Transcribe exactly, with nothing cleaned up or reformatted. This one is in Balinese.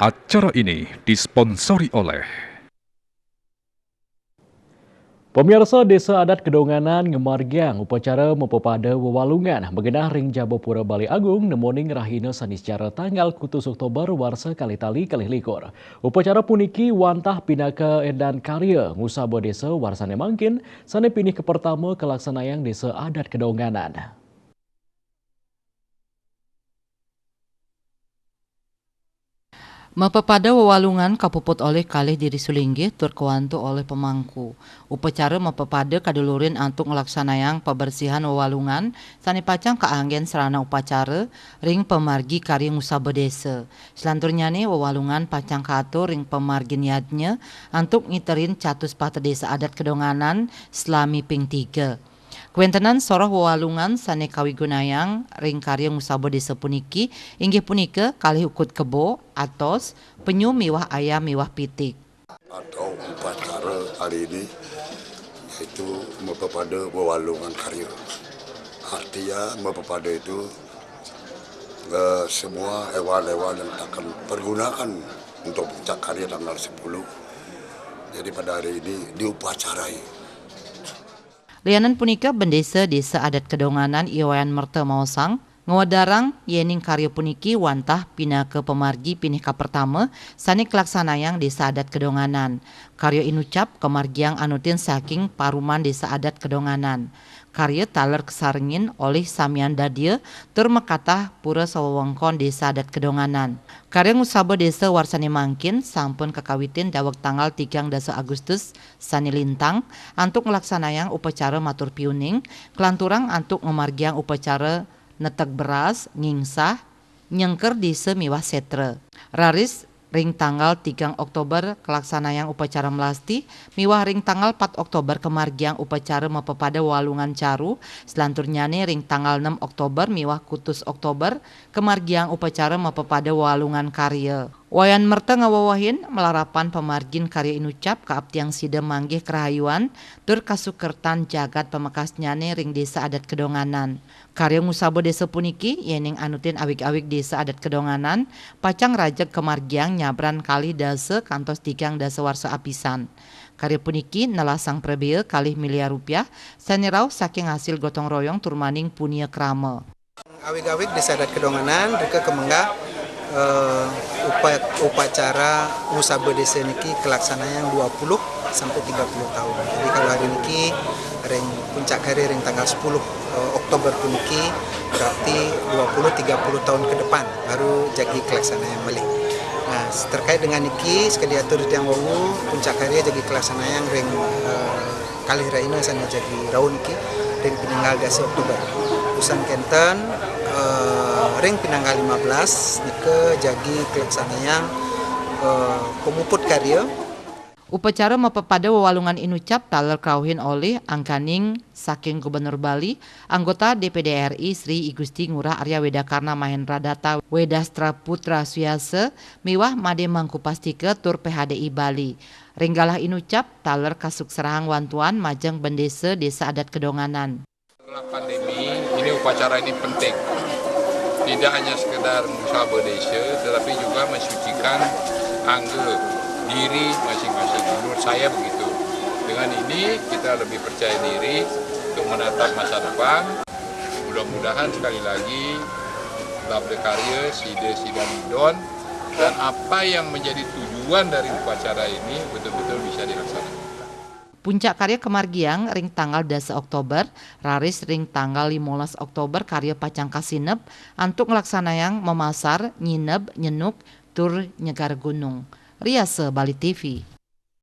Acara ini disponsori oleh Pemirsa, Desa Adat Kedonganan ngemargiang upacara mapapada wewalungan magenah ring Jabapura Balé Agung nemoning rahina Saniscara tanggal kutus Oktober warsa kalih tali kalih likur. Upacara puniki wantah pinaka édan karya ngusaba désa warsané mangkin sané pinih kapertama kalaksanayang Desa Adat Kedonganan. Mapapada wewalungan kapuput olih kalih diri sulinggih tur kawantu olih pamangku. Upacara mapapada kadulurin antuk nglaksanayang pabersihan wewalungan sané pacang kaanggén sarana upacara ring pamargi karya ngusaba désa. Salanturnyané wewalungan pacang kaatur ring pamargin yadnya antuk ngiterin catus pata Desa Adat Kedonganan salami ping tiga. Kawéntenan soroh wewalungan sané kawigunayang ring karya ngusaba désa puniki inggih punika kalih ukud kebo, atos, penyu miwah ayam miwah pitik. Atau upacara kali ini yaitu mapapada wewalungan karya. Artinya mapapada itu eh, semua hewan-hewan yang akan pergunakan untuk puncak karya tanggal sepuluh. Jadi pada hari ini diupacarai. Lianan punika, Bendésa Désa Adat Kedonganan I Wayan Merta maosang, ngwedarang yéning karya puniki wantah pinaka pamargi pinih kapertama sané kalaksanayang Désa Adat Kedonganan. Karya inucap kamargiang anutin saking Paruman Désa Adat Kedonganan. Karya taler kasarengin olih samian dadia tur makatah pura sawewengkon Désa Adat Kedonganan. Karya ngusaba désa warsané mangkin sampun kakawitin daweg tanggal tigang dasa Agustus sané lintang antuk nglaksanayang upacara matur piuning, kalanturang antuk ngamargiang upacara neteg beras, ngingsah, nyengker désa miwah sétra. Raris ring tanggal tigang Oktober kalaksanayang upacara melasti, miwah ring tanggal pat Oktober kamargiang upacara mapapada wewalungan caru, salanturnyané ring tanggal nem Oktober miwah kutus Oktober kamargiang upacara mapapada wewalungan karya. Wayan Merta ngawewehin, malarapan pamargin karya inucap kaaptiang sida manggih karahayuan tur kasukertan jagat pamekasnyané ring Désa Adat Kedonganan. Karya ngusaba désa puniki, yéning anutin awig-awig Désa Adat Kedonganan, pacang rajeg kamargiang nyabran kalih dasa kantos tigang dasa warsa apisan. Karya puniki nelasang prabéa kalih miliar rupiah, sané rauh saking hasil gotong royong turmaning punia krama. Awig-awig Désa Adat Kedonganan, drika kamenggak, eh, upa-, upacara ngusaba désa niki kalaksanayang dua puluh sampai tiga puluh tahun. Jadi kalau hari niki ring puncak karya ring tanggal sepuluh, eh, Oktober puniki, berarti dua puluh tiga puluh tahun ke depan baru jagi kalaksanayang malih. Nah, terkait dengan niki, sakadi atur tiang wau, puncak karya jagi kalaksanayang ring, eh, kalih rahina sané jagi rauh niki ring pinanggal dasa Oktober. Usan kénten, eh, ring pinanggal lima belas nika jagi kalaksanayang, eh, pamuput karya. Upacara mapapada wewalungan inucap taler karauhin olih angganing saking Gubernur Bali, anggota D P D R I Sri I Gusti Ngurah Arya Weda Karna Mahendra Data Wedastra Putra Suyasa, miwah Madé Mangku Pastika tur P H D I Bali. Ring galah inucap taler kasukserahang wantuan majeng Bendésa Désa Adat Kedonganan. Setelah pandemi, ini upacara ini penting. Tidak hanya sekedar ngusaba désa, tetapi juga mensucikan angga diri masing-masing. Menurut saya begitu. Dengan ini kita lebih percaya diri untuk menatap masa depan. Mudah-mudahan sekali lagi labda karya, sida sida don, dan apa yang menjadi tujuan dari upacara ini betul-betul bisa dilaksanakan. Puncak karya kamargiang ring tanggal dasa Oktober, raris ring tanggal limolas Oktober karya pacang kasineb antuk nglaksanayang mamasar, nyineb, nyenuk, tur nyegar gunung. Riasa Bali T V.